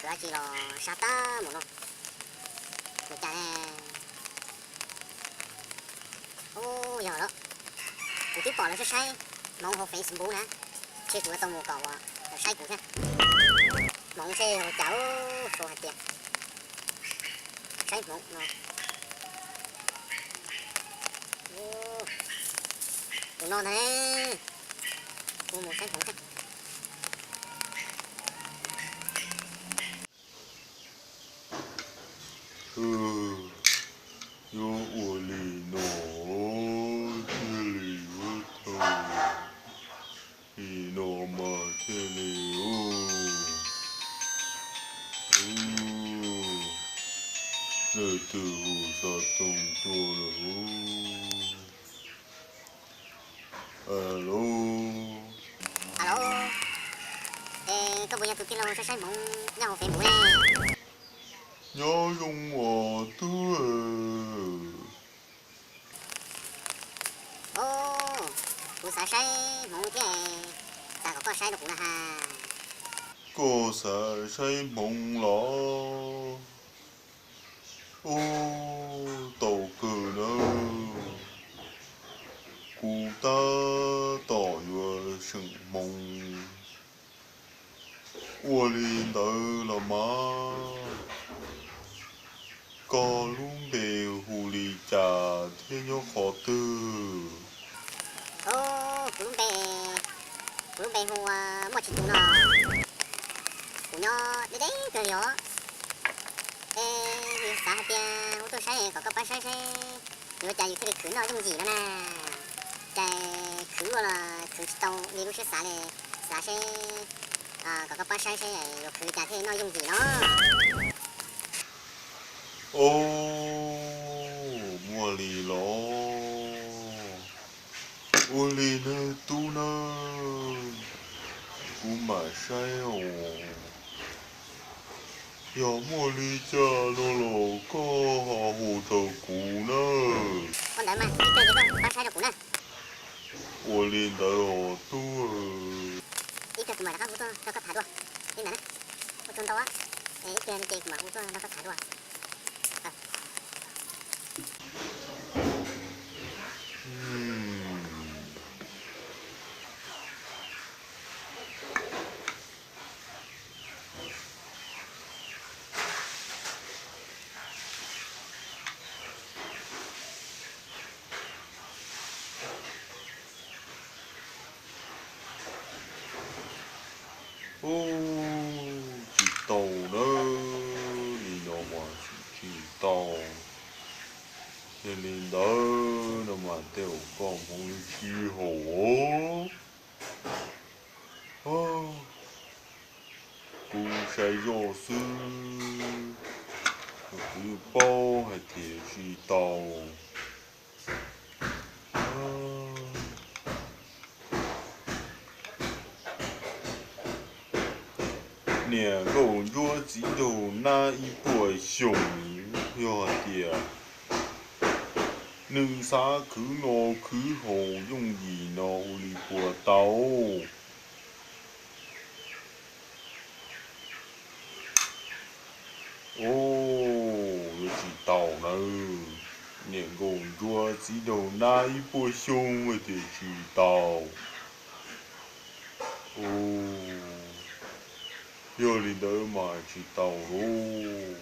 Dab tsi los sab tag mus no, ua cas ne? Ub, yog lawm, kuv twb pom lawv saib saib hmoov hauv Facebook na, ntshe kuv yuav tau mus kom uas lawv saib kuv thiab. Hmoov ntshe ua cas, sau hais tias saib hmoov no. Tus no ntag, kuv mus saib hmoov thiab. Yuav ua li no thiaj li yuav tau li no mas thiaj li ub. Leej twg hu xov tooj tuaj lawm ub. Alo. Alo. Es koj puas yog tus tij laug saib saib hmoov nyob hauv Facebook ne? Nyob zoo os tub. Ub, kuv xav saib hmoov thiab, xav kom koj saib rau kuv na has. Koj xav saib hmoov los? Ub, tau kawg nawb, kuv tab tom yuav seem hmoov. Ua li ntawd los mas, koj lub npe hu li cas thiab nyob qhov twg? Kuv lub npe, kuv lub npe hu ua Muaj Tsis Tus no. Kuv nyob deb deb kawg li os. Es xav hais tias hu tuaj saib kom koj pab saib seb yuav ua cas yus thiaj li khwv noj yooj yim no na. Cas khwv ua los khwv tsis tau li lub siab xav li, xav seb kom koj pab saib seb yuav khwv li cas thiaj li noj yooj yim no. Ob, muaj li los? Ua li nawb tub nawb, kuv mam saib os. Yog muaj li cas no los koj ho hu rau kuv nawb. Ua li ntawd os tub. Ib pliag kuv mam rov qab hu tuaj nrog koj tham dua. Li ntawd na, ua tsaug ntau, ib pliag ces kuv mam hu tuaj nrog koj tham dua. Ub, tsis tau nawb, li no mas tsis tau. Yog li ntawd no mas tej zaum koj hmoov sib haum. Kuv saib zoj xwb, kuv yeej paub hais tias tsis tau. Niam nkauj ntsuab txiv nraug nab ib puas xyoos, yog hais tias nws xav khwv noj khwv haus yooj yim no ua li puas tau? Ub, yuav tsis tau nawb. Niam nkauj ntsuab txiv nraug nab ib puas xyoo hais tias tsis tau. Ub, yog li ntawd mas tsis tau lauj.